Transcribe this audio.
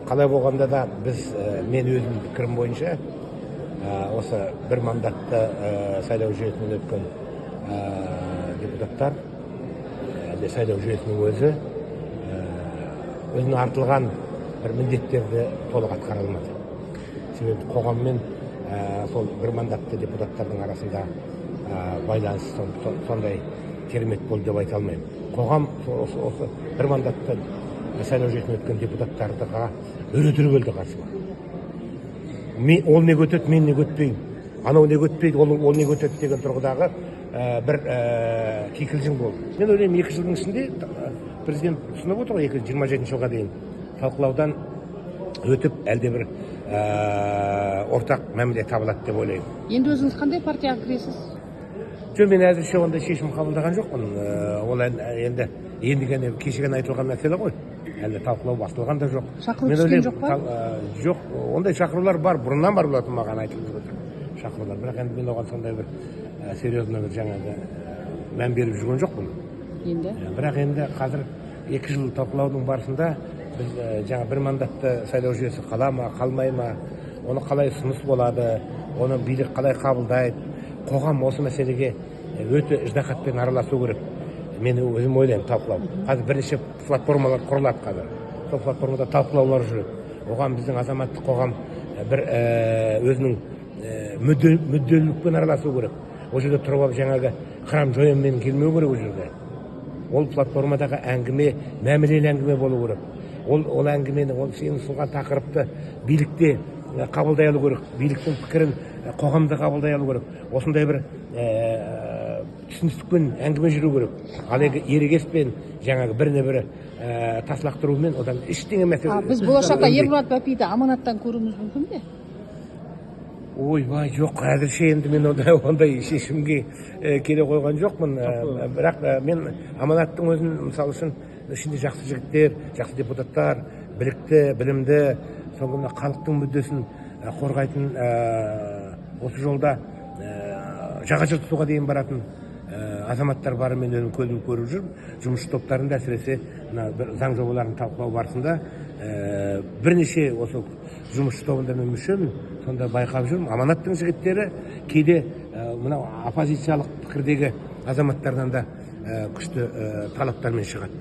Қалай болғанда да біз, мен өзім пікірім бойынша, осы бір мандатты сайлау жүйесінен өткен депутаттар, әлде сайлау жүйесінің өзі өзіне артылған бір міндеттерді толық атқара алмады. Себебі қоғаммен сол бір мандатты депутаттардың арасында байланыс сондай керемет болды деп айта алмаймын. Қоғам осы бір мандатты сайлау жүйесінен өткен депутаттарға өре түрегелді қарсы бар. Ол неге өтеді, мен неге өтпеймін, анау неге өтпейді, ол неге өтеді деген тұрғыдағы бір кикілжің болды. Мен ойлаймын, 2 жылдың ішінде президент ұсынып отыр ғой, 2027 жылға дейін талқылаудан өтіп, әлде бір ортақ мәміле табылады деп ойлаймын. Енді өзіңіз қандай партияға кіресіз? Жоқ, мен әзірше ондай шешім қабылдаған жоқпын. Ол енді ғана кеше ғана айтылған мәселе ғой. Әлі талқылау басталған да жоқ. Шақыру түскен жоқ па? Жоқ, ондай шақырулар бар, бұрыннан бар болатын, маған айтылып отыр шақырулар. Бірақ енді мен оған сондай бір серьезный бір жаңағы мән беріп жүрген жоқпын. Енді? Бірақ енді қазір 2 жыл талқылаудың барысында біз жаңа бір мандатты сайлау жүйесі қала ма, қалмай ма, оны қалай ұсыныс болады, оны билік қалай қабылдайды, қоғам осы мәселеге өте ыждаһатпен араласу керек. Мен өзім ойлаймын, талқылау. Қазір бірнеше платформалар құрылады қазір. Сол платформада талқылаулар жүреді. Оған біздің азаматтық қоғам бір өзінің мүдделілікпен араласу керек. Ол жерде тұрып алып жаңағы храм жояммен келмеу керек ол жерде. Ол платформадағы әңгіме мәмілелі әңгіме болу керек. Ол әңгімені, ол сен ұсынған тақырыпты билікте қабылдай алу керек. Биліктің пікірін қоғамда қабылдай алу керек. Осындай бір түсіністікпен әңгіме жүру керек. Ал ерегеспен жаңағы біріне бірі тас лақтырумен одан ештеңе мәселе. Біз болашақта Ермұрат Бапиді аманаттан көруіміз мүмкін бе? Ойбай, жоқ, әзірше енді мен ондай шешімге келе қойған жоқпын. Бірақ мен аманаттың өзін, мысалы үшін, ішінде жақсы жігіттер, жақсы депутаттар, білікті, білімді, соңғы мына халықтың мүддесін қорғайтын, осы жолда жаға жыртысуға дейін баратын азаматтар бар, мен өзім көзім көріп жүрмін. Жұмысшы топтарында, әсіресе мына бір заң жобаларын талқылау барысында бірнеше осы жұмысшы тобында мен мүшемін, сонда байқап жүрмін. Аманаттың жігіттері кейде мынау оппозициялық пікірдегі азаматтардан да күшті талаптармен шығады.